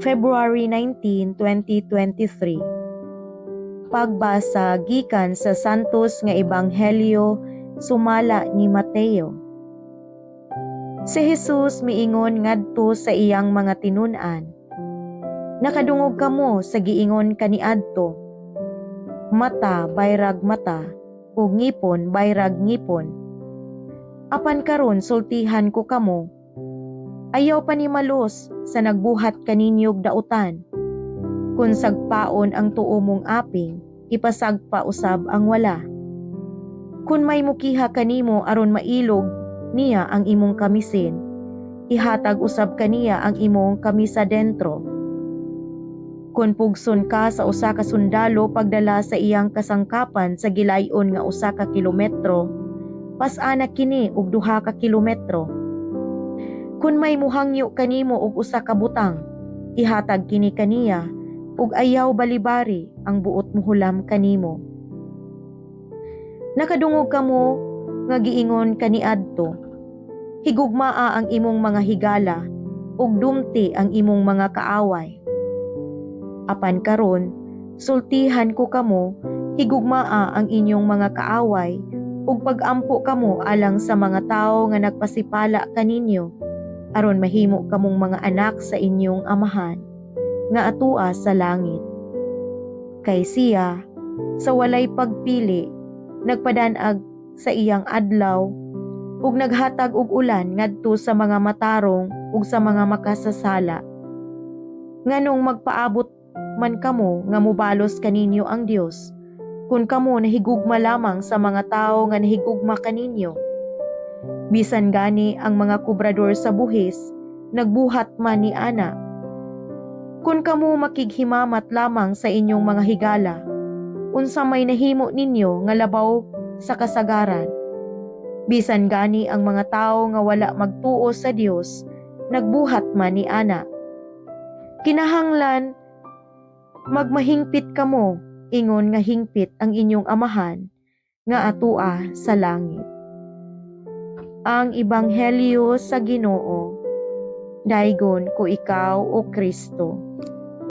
February 19, 2023. Pagbasa gikan sa Santos nga Ebanghelyo sumala ni Mateo. Si Jesus miingon ngadto sa iyang mga tinun-an, "Nakadungog kamo sa giingon kaniadto, 'Mata bayrag mata ug ngipon bayrag ngipon.' Apan karon sultihan ko kamo, ayaw panimalos sa nagbuhat kaninyog dautan. Kung sagpaon ang tuo mong aping, ipasagpa usab ang wala. Kung may mukiha kanimo aron mailog niya ang imong kamisin, ihatag usab kaniya ang imong kamisa dentro. Kung pugson ka sa usa ka sundalo pagdala sa iyang kasangkapan sa gilayon nga 1 ka kilometro, pas-ana kini og 2 ka kilometro. Kung may muhangyo kanimo og usa ka butang, ihatag kini kaniya ug ayaw balibari ang buot muhulam kanimo. Nakadungog kamo nga giingon kaniadto, 'Higugmaa ang imong mga higala ug dumti ang imong mga kaaway.' Apan karon, sultihan ko kamo, higugmaa ang inyong mga kaaway ug pag-ampo kamo alang sa mga tawo nga nagpasipala kaninyo, aron mahimo kamong mga anak sa inyong Amahan nga atua sa langit. Kay siya, sa walay pagpili, nagpadanag sa iyang adlaw ug naghatag og ulan ngadto sa mga matarong ug sa mga makasasala. Nganong magpaabot man kamo nga mobalos kaninyo ang Dios kung kamo nahigugma lamang sa mga tawo nga nahigugma kaninyo? Bisan gani ang mga kobrador sa buhis nagbuhat man ni ana. Kung kamo makighimamat lamang sa inyong mga higala, unsa may nahimo ninyo nga labaw sa kasagaran? Bisan gani ang mga tawo nga wala magtuo sa Dios nagbuhat man ni ana. Kinahanglan magmahingpit kamo ingon nga hingpit ang inyong Amahan nga atua sa langit." Ang Ebanghelyo sa Ginoo. Daygon ko ikaw, o Kristo.